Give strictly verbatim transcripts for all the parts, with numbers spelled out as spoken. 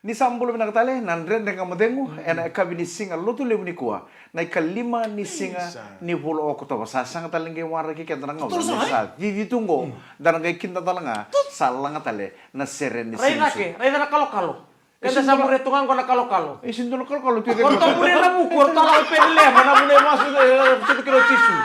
Ni sa bula vinaka tale na Dredre Ga Mo Cegu ena yakavi ni Siga Lotulevu nikua, na ikalima ni siga ni vula o Okotova. Sa sega tale ni qai waraki keda na gauna, sa cici tu qo. Da na qai kida tale ga, sa laga tale na sere ni Siga Lotulevu. Raica na kalokalo. Keda sa muria tu ga qo na kalokalo. E sega ni dua na kalokalo tu. Ko ratou muria na vuku, ko ratou lako i Peceliema, na vuna e vasu, e, sucu kina o Jisu.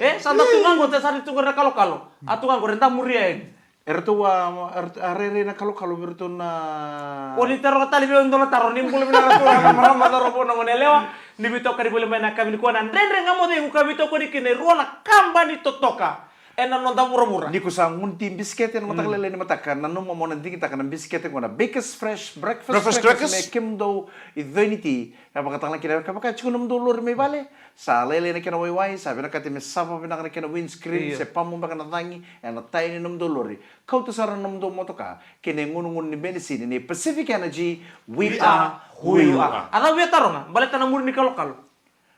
E sa da tu ga qo, da sa tu qo na kalokalo. A tu ga qo, reda muria yani. E ratou a, a rairai na kalokalo vei ratou na. Ko ni taroga tale vei au e dua na taro, ni bula vinaka tu na marama, cauravou, na goneyalewa. Ni veitokoni voli mai na yakavi nikua na Dredre Ga Mo Cegu, ka veitokoni kina e rua na kabani totoka ena noda vuravura. Ni ko sa gunu ti bisikete ena mataka lailai ni mataka, nanuma mo na digitaka na bisikete qo na Bakers Fresh Breakfast Crackers me kemudou i Coiniti. E vakatagala kina, ka vaka tiko nomudou lori mai vale, sa lailai na kena waiwai, sa vinakati me sava vinaka na kena windscreen, se pamu beka na cagi ena taya ni nomudou lori. Kauta sara na nomudou motoka kei na igunugunu ni benisini ni Pacific Energy. We are who you are. A cau via taroga baleta na muri ni kalokalo.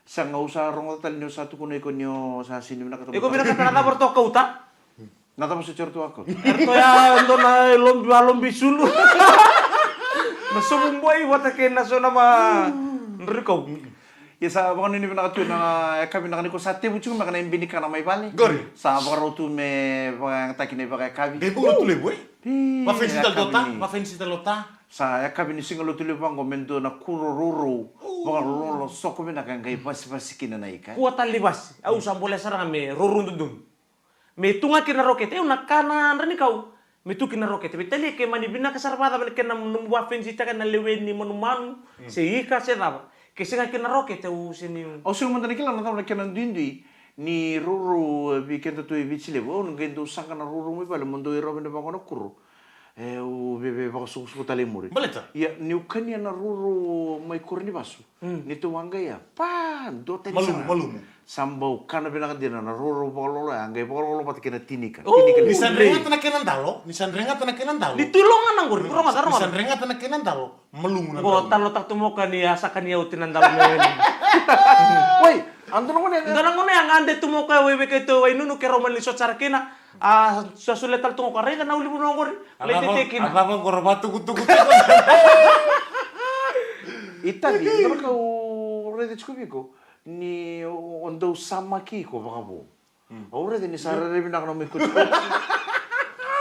Sa gau sa rogoca tale ni o sa tukuna iko ni o sa sini vinakata. Iko vinakata na cava ratou kauta? Na cava soti ratou a kauta? Eratou ya dua na lobi, a lobi sulu. Na sovu boi vata kei na so na ma drikau. Ia sa vakanuinui vinaka tu na yakavi vinaka ni ko sa tevu tiko me ka na ibe ni kana mai vale. Qori. Sa vakarau tu me vakayagataki na ivakayakavi. Qai bau na tulevu e? Vafenisi tale dota, vafenisi tale dota. Sa yakavi ni Siga Lotulevu vaqo me dua na kuro rourou vakalolo soko vinaka e qai vasivasi kina na ika. Kua tale ni vasi, au sa bolea sara ga me rourou dodonu. Me tu ga kina rokete, au na kana dra ni kau. Me tu kina rokete, veitalia ke mani vinaka sara vakacava na kena nomu vafenisitaka na lewe ni manumanu se ika se cava. Ke sega kina rokete au se ni. Au sega mada ni kila na cava na kena duidui ni rourou vei keda tu e Viti Levu. Au na qai dau saqa na rourou mai vale mo dau irau vei na vaqo na kuro. E, au veve vakasukusuku tale i muri. Baleta? Ia, niu kania na rourou mai koro ni vasu. Ni tou a qai ya. Pa, dua tani sara. Malumu, malumu. Sa bau kana vinaka dina na rourou vakalolo ya, a qai vakalolo vata kei na tinika. Ni sa dregata na kena dalo, ni sa dregata na kena dalo. Ni tu loga na qori, rogoca, rogoca. Ni sa dregata na kena dalo, malumu na dalo. Qo talotaka tu moka ni a saka ni auti na dalo me weli. Wai, a dua na gone. Dua na gone ya gade tu moka e wai veke tu wai nunu ke rau mani sota sara kina. A sa solia tale tu ga ko a raica na ulunivanua oqori. Lai tete kina. A cava oqori vatukutuku tiko. I tavi, dua na ka au raica tiko vei iko ni o dau samaki iko vakavo. Au raica ni sa rairai vinaka na nomu ikotikoti.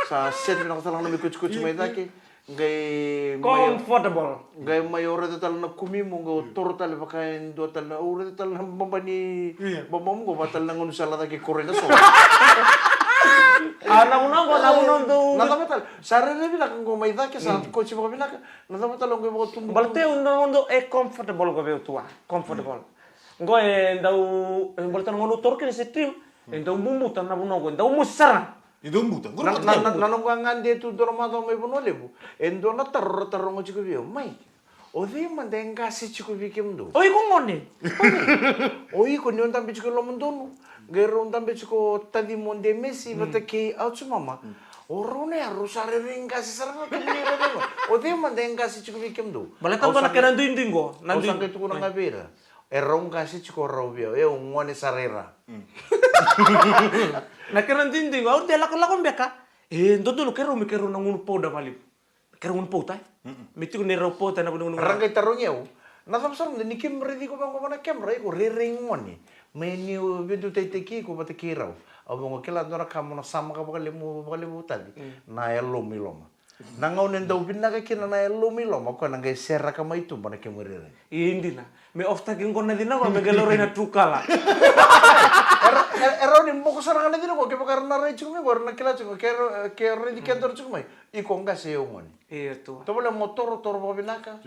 Sa set vinaka tale na nomu ikotikoti mai cake. Qai mai comfortable. Qai mai o raica tale na kumimu qai o toro tale vaka e dua tale na, o raica tale na baba ni babamu qo vaka tale na gauna sa la cake koro ena so. A na vuna qo na vuna dou. Na cava tale sa rairai vinaka qo mai cake sa koti vakavinaka. Na cava tale qo e vakatubu. Baleta e dua na gauna dou e comfortable qo vei au tua. Comfortable. Qo e dau e baleta na gauna dou toro kina se trim. E dau bubuta na vuna qo e dau mosi sara. E dau buta. Na noqu a gade tu dua na macawa mai Vanua Levu. E dua na taro ra taroga tiko vei au, mai, o cei mada e qase tiko vei kemudou? O iko gone. O iko ni o dabe tiko e loma donu, qai rau dabe tiko taci mo demesi vata kei au tu mama. O rau na ya rau sa rairai qase sara na kemuni rairai gone. O cei mada e qase tiko vei kemudou? Baleta qo na kena duidui qo. Au sa qai tukuna ga vei ira. E rau qase tiko rau vei au, e au gone sara i ra. Na kena duidui qo au de lakolako beka. E dodonu keirau me keirau na gunu pauda valevu. Keirau gunu pauta e me tiko ni rau pauta na vanua. Ra qai tarogi au, na cava sara mada ni keimami raici iko vaqo vana kemera, iko rairai gone. Mai ni o veidutaitaki iko vata kei rau. Au vaqo kila dua na ka mo na samaka vakalevu, vakalevu taci. Na yalomu i loma. Na gauna e dau vinaka kina na yalomu i loma, o koya na qai seraka mai tuba na kemu rairai. Ia e dina. Me off-taki qo na cina qo me qai laurai na Truecaller. E rawa ni boko sara ga na cina qo, kevaka era na rai tiko mai qo, era na kila tiko, ke raici kedra tiko mai. Iko qase, e au gone. Io tu. Tovolea mo torotoro vakavinaka.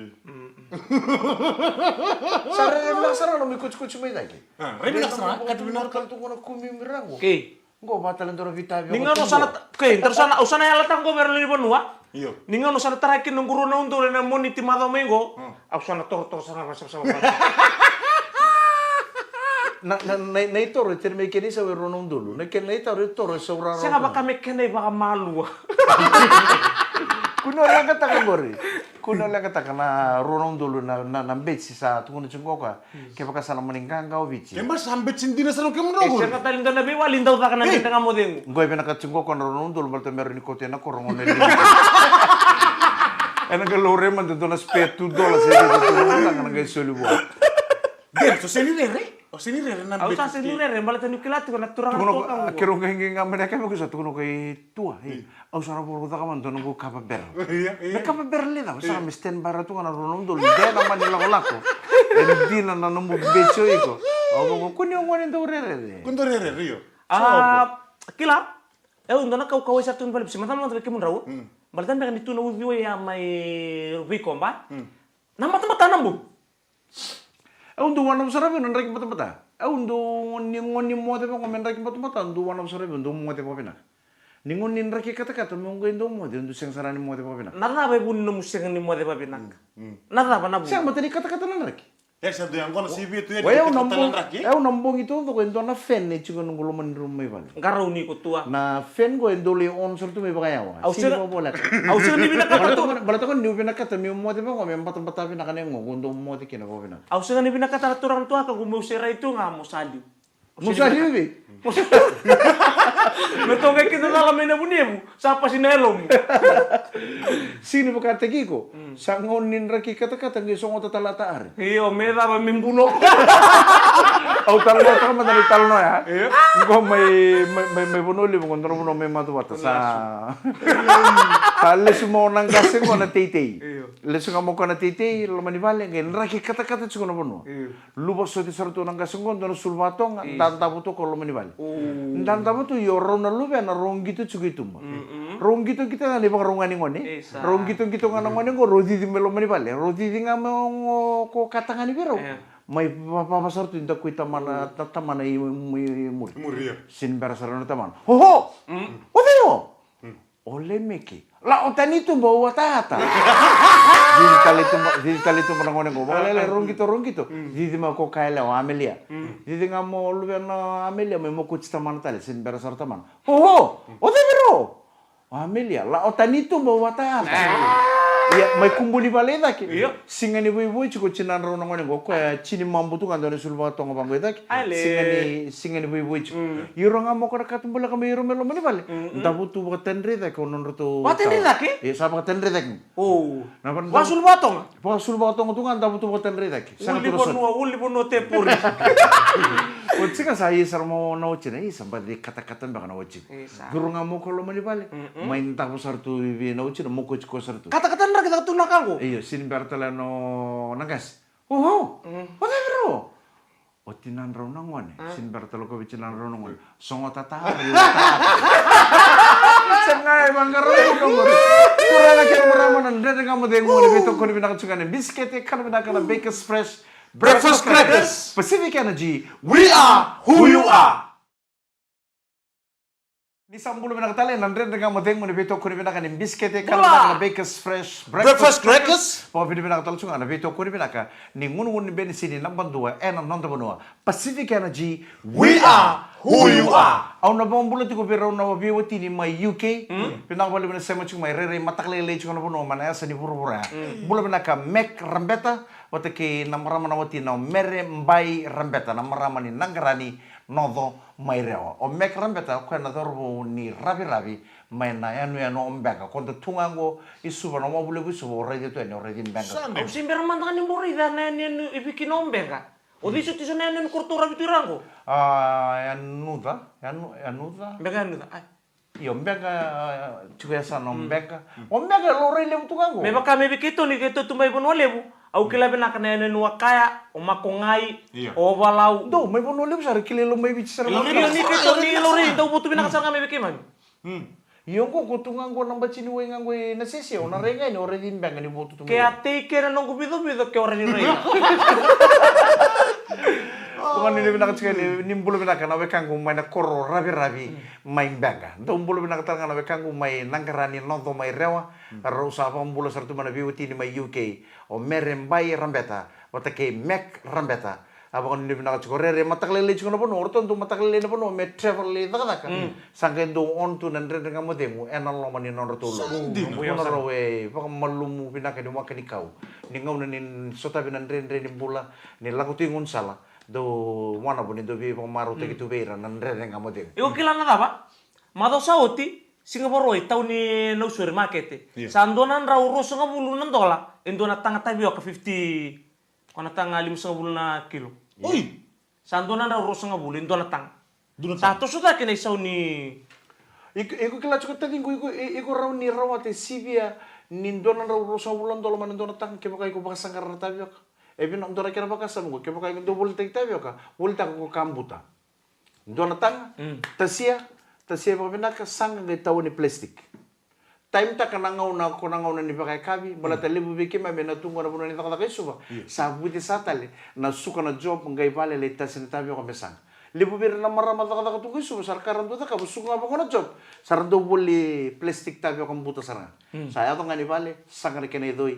Sa rairai vinaka sara ga nomu ikotikoti mai cake. Rai vinaka sara ga, kati vinaka. Kala tu qo na kumi mi ra qo. Kei. Qo vata tale dua na veitavi. Ni gauna au sa na, okay, daru sa na, au sa na yalataka qo vei ira na lewe ni vanua. Io. Ni gauna au sa na tara kina noqu rua na udolu ena Moniti macawa mai qo. Au sa na torotoro sara ga vakasavasava. Na, na, na, na itoro e tere mai kena isau e rua na udolu. Na kena itoro e toro e sau rarau. Sega vaka me kena ivakamalua. Kua ni o leqataka qori. Kua ni o leqataka na rua na udolu na, na, na beci sa tukuna tiko qo ka. Kevaka sa na mani qaqa o Viti. Keba sa beci dina sara o kemudrau qori. E sega tale dua na veiwali dau caka na Dredre Ga Mo Cegu. Qo e vinakata tiko qo na rua na udolu baleta me rawa ni kauta ena koro gona e liu. Ena qai laurai mada dua na spare two dollars e vei dua na mataka na qai soli vua. Deni, o seni rere? O seni rere na Au sa beki seni ke. rere, baleta niu kila tiko na turaga Tukuna toka ko, a qo. Kero qai qai ga mene kebe ko sa tukuna ko i tua. Ei, au sa na voro caka mada dua na qo kava bera. Ia, ia. Na kava bera le cava, sa Ia. me stand by ra tu ga na rua na udolu. Dena mani lakolako. E dina na nomu beci o iko. Au vako, ko ni o gone dau rerere. Ko dau rerere, io. A, kila. Eu dua na kaukauwa e sa tu ni vale pisi. Matamata vei kemudrau. Mm. Baleta beka ni tu na uciwai ya mai vei koba. Mm. Na batabata na bu. Au dau wanava sara vei au na draki batabata. Au dau ni gone moce vaqo me draki batabata, au dau wanava sara vei au, dau moce vakavinaka. Ni gone ni draki katakata, me qai dau moce, au dau sega sara ni moce vakavinaka. Na cava e vu ni nomu sega ni moce vakavinaka? Mm, mm. Na cava na vu? Sega mata ni katakata na draki. E sa dau yaqona sivia tu yani Wa, ke au na katakata na bogi, draki. au na bogi taucoko e dua na fan e tiko ena noqu loma ni rumu mai vale. Qarauni ko tua. Na fan qo e dau lai on sara tu mai vakayawa. Au Sini sega, vakavoleka. au sega ni vinakata Baleta tu. ko, baleta ko niu vinakata meu moce vaqo me batabata vinaka na yagoqu, dau moce kina vakavinaka. Au sega ni vinakata na turaga na tuaka qo meu serai tu ga mo saliu. Mo saliu vei? Me toka kina cala mai na vunevu, sa pasi na yalomu. Sini vakataki iko. Mm. Sa gauna ni draki katakata qai sogota tale a taari. Io, me cava me buno. Au talanoataka mada na italanoa ya. Io. Qo mai, mai, mai, mai Vanua Levu, qo dua na vanua mai Matavata. Sa, sa lesu mai o na qase qo na teitei. Io. Lesu ga mai o koya na teitei, loma ni vale, qai draki katakata tiko na vanua. Io. Luva soti sara tu na qase qo, dua na sulu vatoga, Io. dadavu tu ko loma ni vale. O. Dadavu tu, io rau na luvena, rau qito tiko i tuba. Mm-mm. Rau qitoqito ga ni vakarau ga ni gone. Isa. Rau qitoqito ga na gone qo, rau cici mai loma ni vale. Rau cici ga mai o qo ko katagani vei rau. Io. Mai va-, va-, vava sara tu i daku i tamana, ta-, tamana i, i, i muri. Muri, io. Sini bera sara na tamana. Oho! Mm. O cei o? Mm. O Lemeki. La o tani tuba o watata. Cici tale tuba, cici tale tuba na gone qo. Vakalele, rau qito, rau qito. Mm. Cici mai ko kaya lewa o Amelia. Mm. Cici ga mai o luvena o Amelia, mai mokuti tamana tale, sini bera sara tamana. Oho, o cei vei rau? O Amelia, la o tani tuba o watata. Ah. Ia, mai kubu ni vale i cake. Io. Siga ni voivoi tiko tinadrau na gone qo, koya tini mabu tu ga dua na sulu vakatoga vaqo i cake. Ale. Siga ni, siga ni voivoi tiko. Mm. Iro ga mo koya na katubaleka mai iro mai loma ni vale. Mm, mm. Davu tu vakatadre i cake o nodratou Vakatadre i tau. cake? E, sa vakatadre i cake. O. Na va-, Vakasulu vakatoga? Vakasulu vakatoga tu ga, davu tu vakatadre i cake. Sega tu na sota. Uli vanua, uli vanua tepori. O tiko sa i sara mo na watina, i sa baci katakata beka na watina. Isa. Duru ga mo koya loma ni vale. Mm-mm. Mai davu sara tu i vei na watina, mo koya tiko sara tu. Katakata na draki caka tu na ka qo. Io, sini bera tale na qase. Oho. Mm. O cei vei rau? O tinadrau na gone. Ah. Sini bera tale ko vei tinadrau na gone. Sogota tale. Sa qai vaqara na gone. Turaga kei na marama, na Dredre Ga Mo Cegu ni veitokoni vinaka tiko ga na bisikete kana vinaka na Bakers Fresh Breakfast Crackers. Pacific Energy. We are who you are. Ni sa bula vinaka tale na Dredre Ga Mo Cegu ni veitokoni vinaka ni bisikete kana vinaka na Bakers Fresh Breakfast Crackers. Vakavinavinaka tale tiko ga na veitokoni vinaka ni gunugunu ni benisini naba dua ena noda vanua. Pacific Energy, we are who you are. Au na vakabula tiko vei rau na veiwatini mai U K. Mm. Vinaka vakalevu na sema tiko mai, rairai mataka lailai tiko na vanua mai na yasa ni vuravura ya. Mm. Bula vinaka Mac Rabeta, vata kei na marama na watina o Mere Bai Rabeta, na marama ni Naqarani, Noco mai Rewa. O Mac Rabeta, o koya na cauravou ni Raviravi mai na yanuyanu o Beqa. Ko da tu ga qo i Suva, na wavu levu i Suva, o raici tu yani, o raici Beqa. Sa dina. Au se bera mada ga ni bau raica na yanuyanu e vei kina o Beqa. O cei soti eso na yanuyanu ko ratou ravi tu i ra qo? A, Yanuca, Yanu-, Yanuca. Beqa Yanuca, ai. Io, Beqa, a, tiko e yasana o Beqa. O Beqa e laurai levu tu ga qo. Me vaka me vei keitou ni keitou tu mai Vanua Levu. Au kila vinaka na yanuyanu o Kaya, o Makogai, io, o Valau. Dou, mai Vanua Levu sara, kila i Lomaiviti sara. Io, ni keitou ni laurai, dau votu vinaka sara ga me vei keimami. Mm. Io, qo, ko tu ga qo na batini wai ga qo i Nasese, o na rai ga yani, o raici Beqa ni votu tu mai. Ke a tei kena noqu vicovico, ke o raici rai. Ko ga ni vinaka tiko ni, ni bula vinaka na wekaqu mai na koro Raviravi, mm, mai Beqa. Dou bula vinaka tale ga na wekaqu mai Naqarani, Noco mai Rewa. Mm. Rau sa vakabula sara tu mai na veiwatini mai U K, o Mere Bai Rabeta vata kei Mac Rabeta. A vakanuinui vinaka tiko, rairai mataka lailai tiko na vanua, o ratou dau mataka lailai na vanua me travel i cakacaka. Mm. Sa qai dau on tu na Dredre Ga Mo Cegu ena loma ni nodratou lotu. Sa dina. Vuna rau e vakamalumu vinaka ni waka ni kau. Ni gauna ni sotavi na dredre ni bula, ni lako tu i gaunisala, dau wanavo ni dau veivakamarautaki tu vei ira na Dredre Ga Mo Cegu. Iko kila na cava? Macawa sa oti, Siga Vakarauwai, tauni Nausori makete. Io. Sa dua na drau ruasagavulu na dola e dua na taga tavioka fifty, ko na taga limasagavulu na kilo. Oi! Sa dua na drau ruasagavulu e dua na taga. Dua na taga. Sa toso cake na isau ni. Iko, iko kila tiko taciqu, iko, i- iko rawa ni rawata e sivia ni dua na drau ruasagavulu na dola mai na dua na taga, kevaka iko vakasaqara na tavioka. E vinaka dua na kena vakasama qo, kevaka iko dau volitaki tavioka, volitaka ko ka buta. Dua na taga, tasia, tasia vakavinaka, saqa qai tawa ni plastic. Time taka na gauna, ko na gauna ni vakayakavi, baleta levu vei keimami na tu qo na vanua ni cakacaka i Suva. Sa vuti sa tale na suka na job qai vale lai tasi na tavioka me saqa. Levu vei ira na marama cakacaka tu qo i Suva, sa ra ka ra dau cakava, suka ga vaqo na job, sa ra dau voli plastic tavioka buta sara ga. Sa yaco ga ni vale, saqa na kena icoi,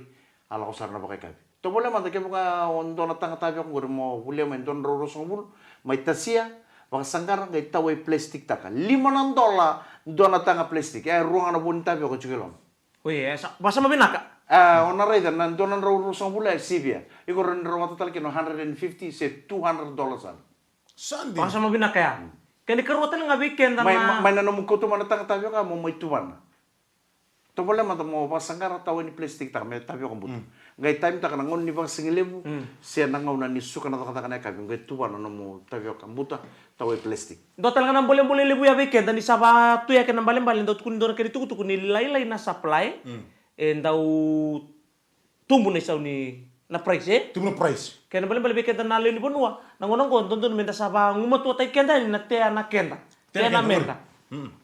a lako sara na vakayakavi. Tovolea mada kevaka o dua na taga tavioka qori mo volia mai dua na drau ruasagavulu, mai tasia, vakasaqara qai tawa i plastic taka. Lima na dola dua na taga plastic. E rua ga na vo ni tavioka tiko i loma. Oi, e sa vakasama vinaka. A, o na raica na dua na drau ruasagavulu e sivia. Iko rawa ni rawata tale kina o hundred and fifty se two hundred dollars sara. Sa dina. Vakasama vinaka ya. Kena ikarua tale ga vei keda mai, na mai na nomu kauta mai na taga tavioka mo mai tuvana. Tovolea mada mo vakasaqara tawa ni plastic taka me tavioka buta. Qai time taka na gauna ni vakasigalevu se na gauna ni suka na cakacaka na yakavi, qai tuvana nomu tavioka buta, tawa i plastic. Dua tale ga na bolebole levu ya vei keda ni sa va tu ya kei na balebale, dau tukuni dua na kena itukutuku ni lailai na supply, e dau tubu na isau ni na price, e? Tubu na price. Kena balebale vei keda na lewe ni vanua, na gauna oqo dodonu meda sa vagumatuataki keda yani na tea na keda. Tea na meda.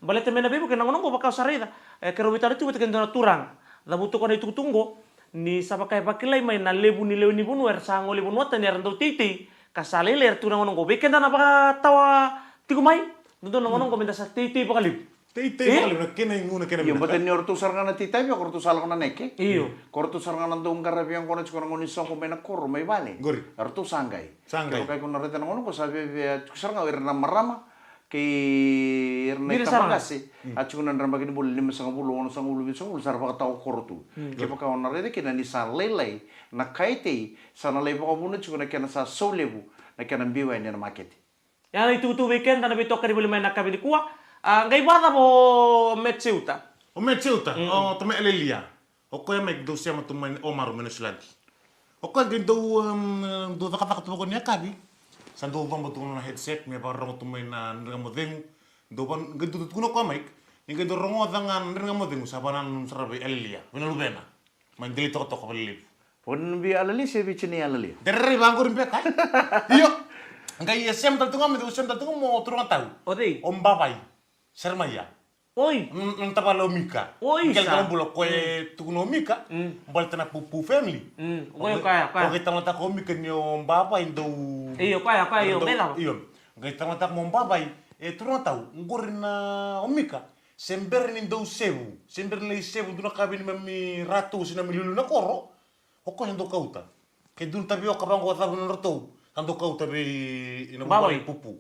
Baleta me na veivuke na gauna oqo vaka au sa raica, e, keirau veitaro tiko vata kei dua na turaga. Cavuta toka na itukutuku oqo, ni sa vaka e vakilai mai na levu ni lewe ni vanua era sa gole vanua tani era dau teitei, ka sa lailai era tu na gauna oqo. Vei keda na vakatawa tiko mai, dodonu na gauna oqo meda sa teitei vakalevu. Teitei vakalevu na kena igu na kena vinaka. Io, baleta ni o ratou sara ga na teitei via ko ratou sa lako na neke. Io. Ko ratou sara ga na dau qaravi yaqona tiko na gauna ni soqo mai na koro mai vale. Qori. Ratou sa qai. Sa qai. Kevaka iko na raica na gauna ko sa viavia tiko sara ga o ira na marama kei ira na itaba qase. A tiko na drabaki ni bula limasagavulu, onosagavulu, vitusagavulu sa ra vakatawa koro tu. Kevaka o na raica kina ni sa lailai na ka e tei, sa na lai vakavuna tiko na kena sa sau levu na kena biu yani ena makete. Ya na itukutuku vei keda na veitokani voli mai na yakavi nikua. A, qai vakacava o Matt Seuta? O Matt Seuta, o tamai Alelia. O koya mai dau sema tu mai Oamaru mai Niusiladi. O koya qai dau, em, dau cakacaka tu vaka ni yakavi. Sa dau coba tu na headset me vakarorogo tu mai na Dredre Ga Mo Cegu. Dau va, qai dau tukuna o koya mai ni qai dau rogoca ga na Dredre Ga Mo Cegu sa vanananu sara vei Alelia, vei na luvena. Mai deli tokatoka valelevu. O na vei Alalia se vei Chinei Alalia? Dere rairai vaqori beka. Io. Qai e sema tale tu ga me, sema tale tu ga mo turaga tau. O cei? O Bavai Seremaia. Oi. N-, n-, tavale o Mika. Oi, Mikaele sa. Tolobula, ko e tukuna o Mika. Mm. Baleta na Pupu family. Mm. Oi, o koya, koya. O qai talanoataka o Mika ni o Bavai dau. Io, koya, koya, io, dau, qai lava. Io. Qai talanoataka mo Bavai, e turaga tau, qori na o Mika. Se bera ni dau sevu, se bera ni lai sevu dua na ka vei neimami ratou se neimami liuliu na koro, o koya sa dau kauta. Ke dua na tavioka vaqo cava na nodratou, sa dau kauta vei na Bavai. Vuvale Pupu.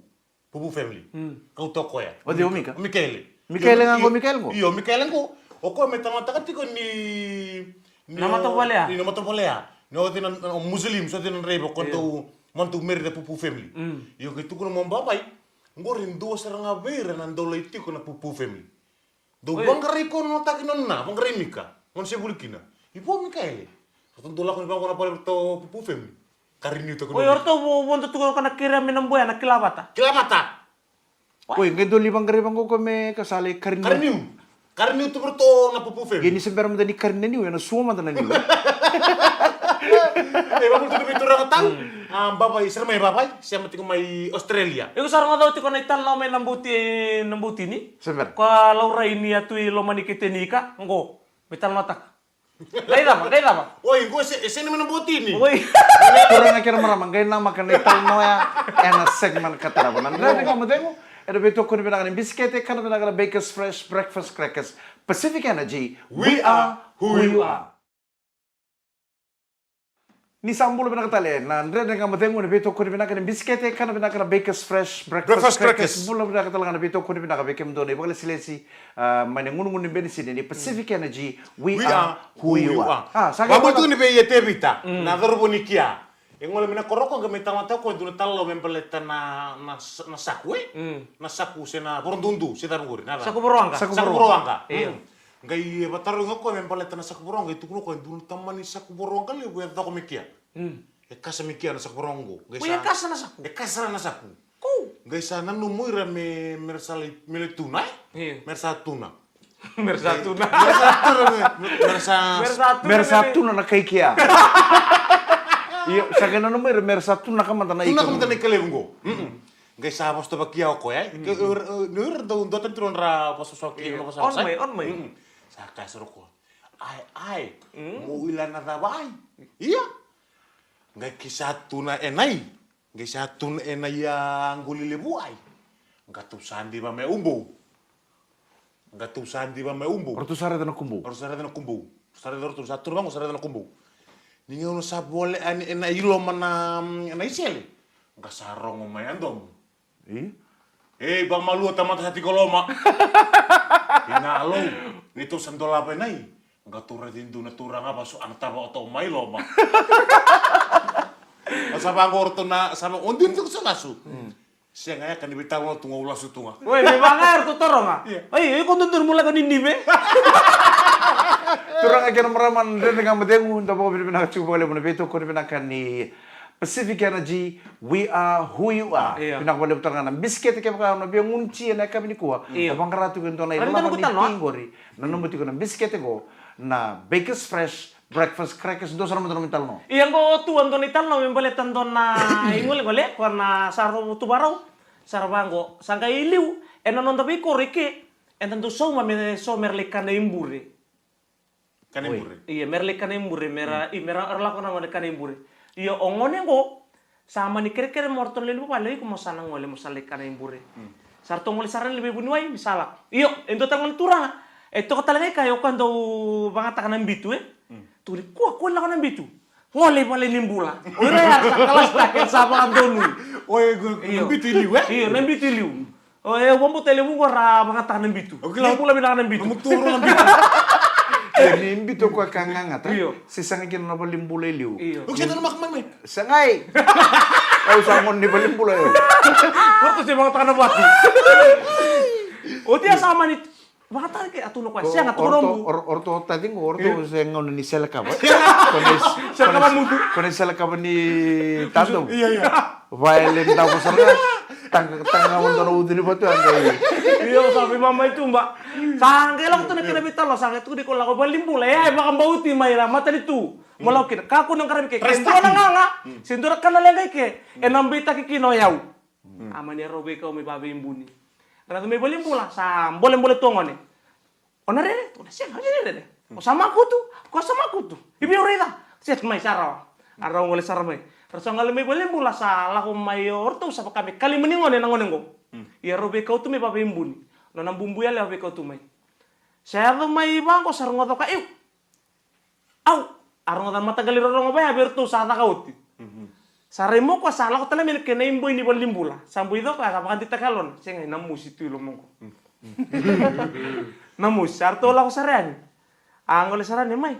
Pupu family. Mm. Kauta o koya. O cei o Mika? O Mikaele. Mikaele ga qo, Mikaele qo? Io, Mikaele qo. O koya me talanoataka tiko ni, ni na matavuvale ya. Ni na matavuvale ya. Ni o cei na, na Muslim, so cei na draiva, ko dau, mani dau marry the Pupu family. Mm. Io, qai tukuna mo Bavai, qori dua sara ga vei ira na dau lai tiko na Pupu family. Dau vaqarai koya na nona taki nona, vaqarai Mika. Gona se vuli kina. I vo Mikaele. Ratou dau lako ni vaqo na vale ratou Pupu family. Ka renew taka. Oi, o ratou vo, vodo tu ka na kerea me na boya na kila vata. Kila vata. Oi, qai dau lai vaqarai vaqo ko me ka sa lai ka renew. Ka renew. Ka renew tu vei ratou na Pupu family. Ia ni se bera mada ni ka renew, ena sua mada na niu. E, vabula tu vei turaga tau. A, Bavai, Seremaia Bavai, sema tiko mai Australia. Iko sa rogoca tiko na italanoa mai na bauti, na bauti ni? Se bera. Ko a laurai ni a tu i loma ni kete ni ika, qo, me talanoataka. Qai cava, qai cava. Oi, qo e se, e sega ni mai na bauti ni. Oi. Turaga kei na marama, qai namaka na italanoa ya ena segment ka tarava. Na Dredre Ga Mo Cegu, ena veitokoni vinaka ni bisikete, kana vinaka na Bakers Fresh Breakfast Crackers, Pacific Energy, we are who you are. Ni sa bula vinaka tale na Dredre Ga Mo Cegu, ena veitokoni vinaka ni bisikete, kana vinaka na Bakers Fresh Breakfast Crackers. Bula vinaka tale ga na veitokoni vinaka vei kemudou na ivakalesilesi, a, mai na gunugunu ni benisini ni Pacific Energy, we are who you are. A, sa qai vabula tu ni vei Tevita, na cauravou ni kia. E gole mai na koro ko qai mai tamata ko e dua na talanoa me baleta na, na, na saku, e? Mm. Na saku se na vorodudu, se cava qori, na cava? Saku voroaqa. Saku voroaqa. Io. Mm. Qai e vatarogi ko me baleta na saku voroaqa, e tukuna ko e dua na tamani saku voroaqa levu e coko mai kia. Mm. E kasa mai kia na saku voroaqa qo. Qai sa e kasa na saku. E kasa na saku. Ko. Qai sa nanuma ira me, me ra sa lai, me lai tuna, e? Io. Me ra sa tuna. Me ra sa tuna. Me ra sa tuna, me, me ra sa, me ra sa tuna na kai kia. Io, sa qai nanuma ira me ra sa tuna ka mada na ika. Tuna ka mada na ika levu qo. Mm-mm. Qai sa vosa vaki au ko, e? Ke, e, e, ni ira dau dua tani turu nodra vosa, vosa ki, io, nodra vosa, on mai, on mai. Mm-mm. Sa kaya sara ko. Ai, ai. Mm. Mo ila na cava ai. Ia. Qai ki sa tuna e nai. Qai sa tuna e nai a qoli levu ai. Qatou sa diva me ubou. Qatou sa diva me ubou. Ratou sa raica na kubou. Ratou sa raica na kubou. Sa raica ratou sa turu vaqo sa raica na kubou. Ni gauna sa vole ani e nai loma na, na isele. Qa sa rogo mai a domo. Io. Ei, vakamalua tamata sa tiko loma. Ina alou, ni tou sa dolava e nai. Qa tou raici dua na turaga vasu ana tava oto mai loma. A sa vaqo ratou na, sa va, o dina tiko sa lasu. Mm. Sega ya ka ni veitalanoa tu ga au lasu tu ga. Oi, me vaka ya ratou taroga. Io. Oi, oi ko dodonu mo lako ni nive. Turaga kei na marama na Dredre Ga Mo Cegu, da vakavinavinaka tiko vakalevu na veitokoni vinaka ni Pacific Energy, we are who you are. Io. Vinaka vakalevu tale ga na bisikete kevaka o na via gunucia ena yakavi nikua. Io. O vaqara tiko e dua na ilavo ni ti qori. Na nomu tiko na bisikete qo, na Bakers Fresh Breakfast Crackers, dua sara mada na nomu italanoa. Ia qo tu a dua na italanoa me baleta dua na igolegole, ko na sa rau tu varau, sa ra vaqo, sa qai liu, ena noda veikoro i ke, eda dau sauma me so me ra lai kana i bure. Kana i bure. Ia, me ra lai kana i bure, me ra, i, me ra, ra lako na gone kana i bure. Ia, o gone qo, sa mani kerekere mo ratou na lewe ni vuvale, o iko mo sa na gole, mo sa lai kana i bure. Mm. Sa ratou gole sara na lewe vuniwai, me sa lako. Io, e dua tale gone turaga, e toka tale ga i kaya, o koya dau vagataka na bitu, e? Mm. Tukuni, kua, kua lako na bitu. Gole i vale ni bula. O ira ya sa kalasitaki, sa vakadonui. O, e, na bitu i liu, e? Io, na bitu i liu. O, e, au vakabauta e levu qo ra vagataka na bitu. Ni bula vinaka na bitu. Nomu toro na bitu. Ia, ni bitu o koya ka gagata. Io. Se saga kina na valenibula e liu. Io. O, se dua na maka mai mai. Sagai. Au sa gone ni valenibula, io. Koto se vagataka na vatu. O tia sa mani vagataka ke, a tukuna o koya, sega, tukuna o bu. O ratou taciqu, o ratou se gauna ni selekava. Selekava mutu. Ko na selekava ni tadou. Ia, ia. Vaele ni davo sara ga. Taga, taga ga dua na ucu ni vatu ya qai. Io, sa veimama i tuba. Sa qai lako tu na kena veitalanoa, sa qai tukuni ko lako valenibula. Ia, e vakabauti mai na matanitu. Mo lako kina. Kakua ni qaravi ke. Ke dua na gaga, se dua na ka na leqa i ke, ena beitaki kina o yau. A mani rau veikau mai vaveibuni. Raica mai valenibula, sa bolebole tu o gone. O na rere? O na sega, o na rere. O sa makutu? Ko sa makutu. I vei au raica? Set mai sa rawa. A rau gole sara mai. Ra sa gole mai valenibula sa lako mai o ratou sa vaka me kalima ni gone na gone qo. Ia rau veikau tu mai vaveibuni. Nona bubu yalewa veikau tu mai. Sa yaco mai vaqo sa rogoca o koya, iu. Au, a rogoca na mataqali rorogo vaya vei ratou sa caka oti. Sa rai mo koya sa lako tale mai na kena iboi ni valenibula. Sa boi co koya sa vakadeitaka yalona. Sega, na mosi tu i loma qo. Na mosi, sa ratou lako sara yani. A gole sara yani mai.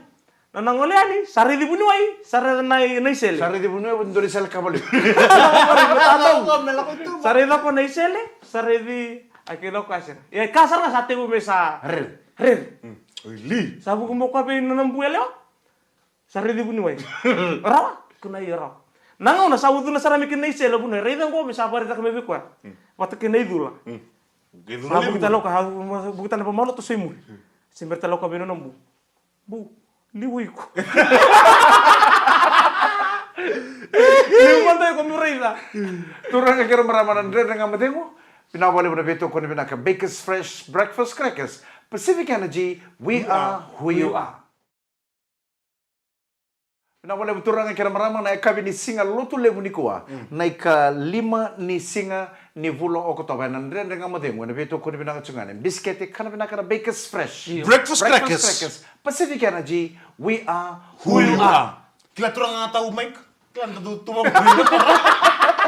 Nona gole yani, sa raici vuniwai, sa raici na, na isele. Sa raici vuniwai, vuniwai dua na isele kavaliu. Sa raici ko na isele, sa raici, a kila koya sega. Ia ka sara ga sa tevu me sa rere. Rere. Sa vuku mo koya vei nona bu yalewa. Sa raici vuniwai. Rawa. Kuna io rawa. Na gauna sa ucuna sara me kina isele vuniwai. Raica qo me sa varetaka me vei koya. Vata kei na icula. Sa vuku tale o koya, sa vuku tale na vamaloto sa i muri. Se bera tale o koya vei nona bu. Bu. Liu iko. Liu mada iko me raica. Turaga kei ra marama na Dredre Ga Mo Cegu. Vinaka vakalevu na veitokoni vinaka Bakers Fresh Breakfast Crackers. Pacific Energy, we are who you are. Vinaka vakalevu turaga kei ra marama na yakavi ni siga Lotulevu nikua. Na ikalima ni siga ni vula o Okotova ena Dredre Ga Mo Cegu ena veitokoni vinaka tu ga ni bisikete kana vinaka na Bakers Fresh. Breakfast Crackers. Pacific Energy, we are who you are. Kila turaga tau Mike. Kila na tu tu.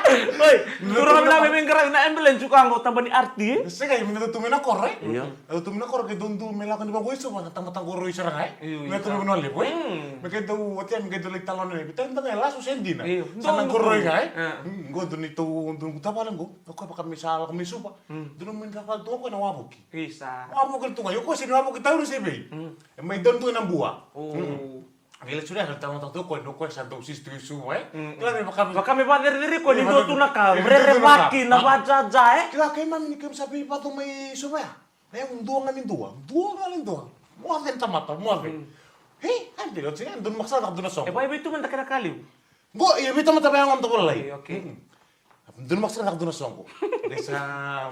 Oi, turaga vinaka, me qaravi na ambulance ka qo, taba ni R T, e? Sega, me na tu mai na koro, e? Io. Na tu mai na koro, ke dou dou me lako ni vaqo i Suva, na tamata qo roi sara ga, e? Io, io. Me tu mai na levu, e? Mm. Me ke dou, oti ya, me ke dou lai talanoa, e? Vita na ga, e lasu se dina. Io. Sa na qo roi ga, e? Mm, qo dou ni tou, dou qu tavale qo, na koya vaka me sa lako mai Suva. Mm. Dou na mai na tavale tu qo na wavoki. Isa. Wavoki tu ga, io ko se ni wavoki tauri se vei. Mm. E mai donu tu na bua. O. Mm. Qai lai suria na tamata tu ko, no ko sa dou sisi tu i Suva, e? Mm, mm. Kila me vaka me, vaka me vacerecerei ko ni dua tu na ka, e, rerevaki, na vajaja, e? Kila keimami ni keimami sa veivacu mai Suva ya. Na yago dua ga ni dua, dua ga ni dua. Moce na tamata, moce. Mm. Hei, ante, oti ga, donu maka sa na dua na soqo. E vei, vei tu mada kena ka levu. Qo, e vei tamata vei yago mada volai. Okei, okei. Mm. Donu maka sara na ka donu na soqo. Qai sa,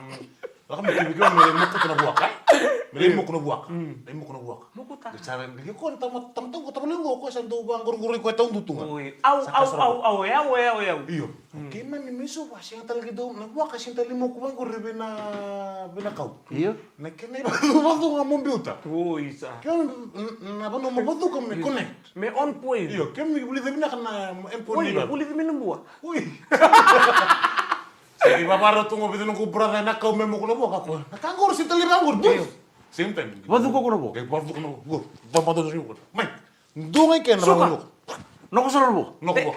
mm, lako me kivi kivi me lai moku na vuaka, e? Me lai moku na vuaka. Mm. Lai moku na vuaka. Moku ta. Qai sa, qai ko na tama, tama tau ko tama levu ko sa dou vaqoroqoroi ko e tau dutu ga. Oi, au, au, au, au, e au, e au, e au. Io. Mm. Keimami me so va, sega tale qai dou, na vuaka sega tale moku vaqori vei na, vei na kau. Io. Na kena ivacuvacu ga mo biuta. Oi, sa. Ke na, na vanua mo vacuka me connect. Me on point. Io, ke me vulica vinaka na M P O. Oi, ni vatu. Vulica me na bua. Oi. Sa ki vavara tu qo vei noqu brother na kau me moku na vua ka koya. Na ka qori se tale vaqori. Io. Same time. Vacuka ko na vua. Ke vacuka na vua. Vamada tu siko. Mai. Dua ga i kena. Suka. Noko sara na vua. Noko vua.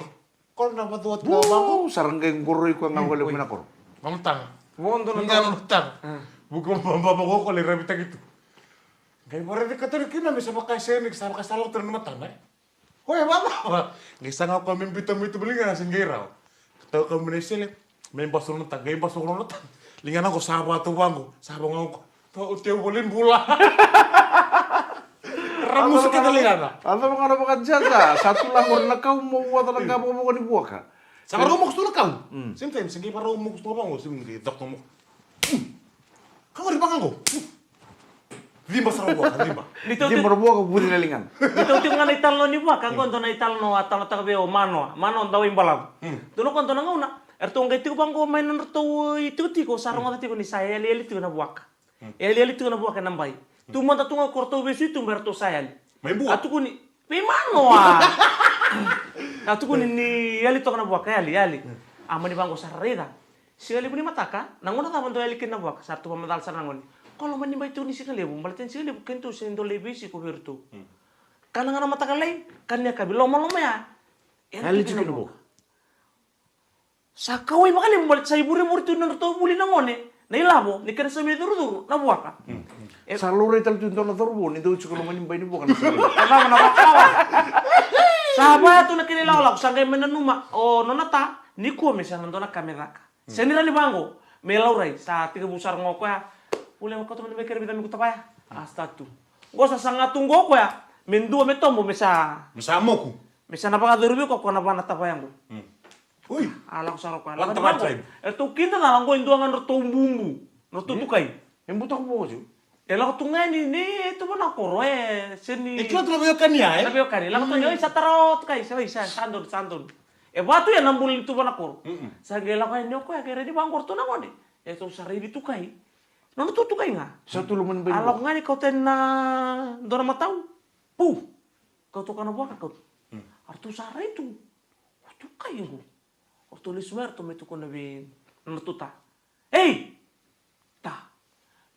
Ko na vacuka tu vaqo. Sa ra qai qoroi koya ga vale mai na koro. Mama tana. Vodo na tana. Vuka mama ko ko le ravi taki tu. Qai vorevika tani kina me sa vakaiseni, sa vakaisala tani na matana, e? Oe, vava. Qai saga koya me biuta mai tu ma ligana se qai rawa. Tau ka me na isele, me basu na ta, qai basu na ta. Ligana qo sa vatu vaqo, sa vaqo qo. Tau teu voli bula. Ramusu keda ligana. A cava ga na vakajaja, sa tu la qori na kau mo vata na ka vokavoka ni vuaka. Sa vara moku tu na kau. Mm. Same time, se qai vara moku tu na vaqo, se qai caka moku. Ka qori vaqo. Ciba sara vuaka, ciba. Ni tau tiko, ciba na vuaka, vuci na ligana. Ni tau tiko ga na italanoa ni vuaka, qo dua na italanoa a talanoataka vei au o Manoa. Manoa Dawaibalavu. Mm. Dua na ka dua na gauna, eratou qai tiko vaqo mai na nodratou itikotiko, sa rogoca tiko ni sa yaliyali tiko na vuaka. Mm. Yaliyali tiko na vuaka ena bai. Tu mada tu ga ko ratou vesu i tuba eratou sa yali. Mai bua. A tukuni, Vei Manoa. A tukuni ni yali toka na vuaka, yali, yali. A mani vaqo sa ra raica. Siga levu ni mataka, na gauna cava dau yali kina na vuaka, sa ratou vakamacala sara na gone. Ko loma ni bai tu ni siga levu, baleta ni siga levu, keitou se dau lai veisiko vei iratou. Mm. Kana ga na mataka lailai, kana ni yakavi, lomaloma ya. Yali tiko na vuaka. Sa kauwai vakalevu baleta sa ivurevure tu na nodratou vuli na gone, na ilavo, ni kena saumi curucuru, na vuaka. Mm, mm. E sa laurai tale tu e dua na cauravou, ni dau tiko loma ni bai ni vuaka na sa. E cava na vakawa. Sa vaya tu na kena ilakolako, sa qai mai nanuma, o nona ta, nikua me sa na dua na ka me caka. Mm. Sega ni rawa ni vaqo, me laurai, sa tekivu sara ga o koya, vuli ga kauta mada mai kere vica me ku tavaya. A start tu. Qo sa saga tu qo o koya, me dua me tobo, me sa. Me sa moku. Me sa na vakacuru vei koya, koya na va na tavaya qo. Mm. Ui. A lako sara o koya. Lako tiko. Eratou kidacala qo e dua ga nodratou bubu. Nodratou tukai. E butako vua tiko. E lako tu ga yani, ni tuva na koro, e, se ni. E kila tu na veiwekani ya, e? Na veiwekani. Lako tu ga yani, oi, sa tara o tukai, sa, oi, sa, sa donu, sa donu. E va tu ya na bula ni tuva na koro. Mm-mm. Sa qai lako yani o koya, qai raici vaqo ratou na gone. Eratou sa raici tukai. Nodratou tukai ga. Sa tu loma ni bai. A lako ga yani kauta yani na dua na matau. Pu. Kauta o koya na vuaka, kauta. Mm. A ratou sa rai tu. O tukai qo. O ratou lesu mai, ratou mai tukuna vei nodratou ta. Ei! Ta.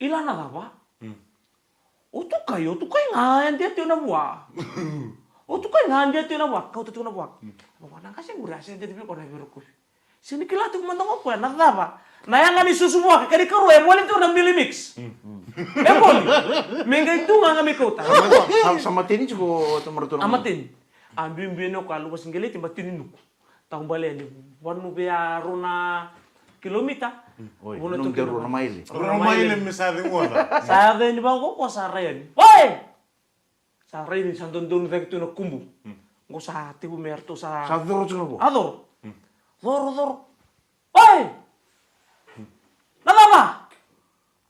I la na cava? Mm. O tukai, o tukai ga e dia tiko na vua. O tukai ga e dia tiko na vua. Kauta tiko na vua. Mm. Vua na qase qori a se dia tiko vei koya na veirokovi. Sega ni kila tiko mada ga o koya na cava. Na yaga ni susu vuaka, kena ikarua e voli tiko na mealie mix. Mm. E voli. Me qai tu ga ga me kauta. Sa, sa, sa mateni tiko o tamaratou na. A mateni. A biubiu yani o koya, luvasiqeleti, mateni nuku. Taubale yani, vanua vei a rua na kilomita. Mm. Oi, vanua tu rua na maile. Rua na maile me sa cegu ga. Sa yaco yani vaqo, o koya sa rai yani. Oi! Sa rai ni sa dodonu cake tu na kubu. Mm. Qo sa tevu me ratou sa. Sa coro tiko na vua. A coro. Mm. Coro, coro. Oi! Na cava?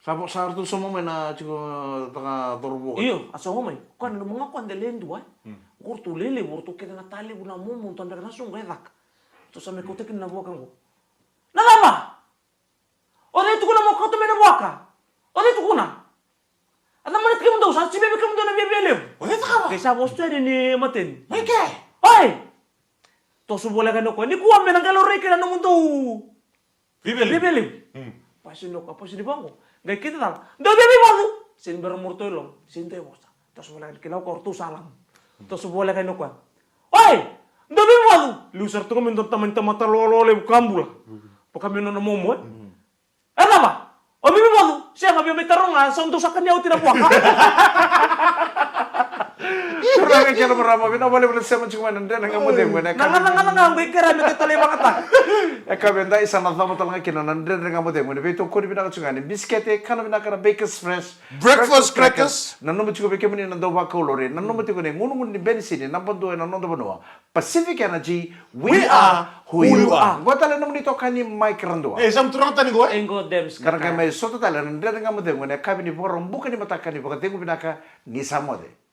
Sa vo, sa ratou sauma mai na tiko taka coro vua. Io, a sauma mai. Koya na loma ga koya de le dua, e. Mm. Qo ratou lelevu, ratou kece na ta levu na momo, ratou beka na suqa e caka. Ratou sa mai kauta kina na vuaka qo. Na cava? O cei tukuna mo kauta mai na vuaka? O cei tukuna? A cava mani kemudou, sa sivi vei kemudou na viavia levu. O cei tukuna? Kei sa vosa tu yani ni mateni. Mai ke? Oi! Toso voleka ni o koya. Nikua me na qai laurai kina na nomudou viveli. Viveli. Mm. Pasi ni o koya, pasi ni vaqo. Qai kete cala. Dou via veivacu. Sega ni bera muratou i loma. Sega ni dua e vosa. Toso voleka ni kila o koya, ratou sa lamu. Toso voleka ni o koya. Oi! Dou via veivacu. Liu sara tu ga me dua na tamani tamata lolo levu ka bula. Vaka me nona momo, e? E cava? O mi veivacu? Sega, via mai taro ga, sa dou sa kania oti na vuaka. Turaga kei na marama, vinaka vakalevu na sema tiko mai na Dredre Ga Mo Cegu ena yakavi. Gana, gana, gana, qai kerea me keitou lai vakataka. Yakavi edai sa na cava tale ga kina na Dredre Ga Mo Cegu ena veitokoni vinaka tiko ga ni bisikete, kana vinaka na Bakers Fresh Breakfast Crackers. Nanuma tiko vei kemuni na dau vakau lori, nanuma tiko ni gunugunu ni benisini naba dua ena noda vanua. Pacific Energy, we are who you are. Qo tale na nomuni itokani Mike Radua. E, sa mu turaga tani qo, e? Qo Dems. Ka ra qai mai sota tale na Dredre Ga Mo Cegu ena yakavi ni Vakaraubuka ni mataka ni vakacegu vinaka, ni sa moce.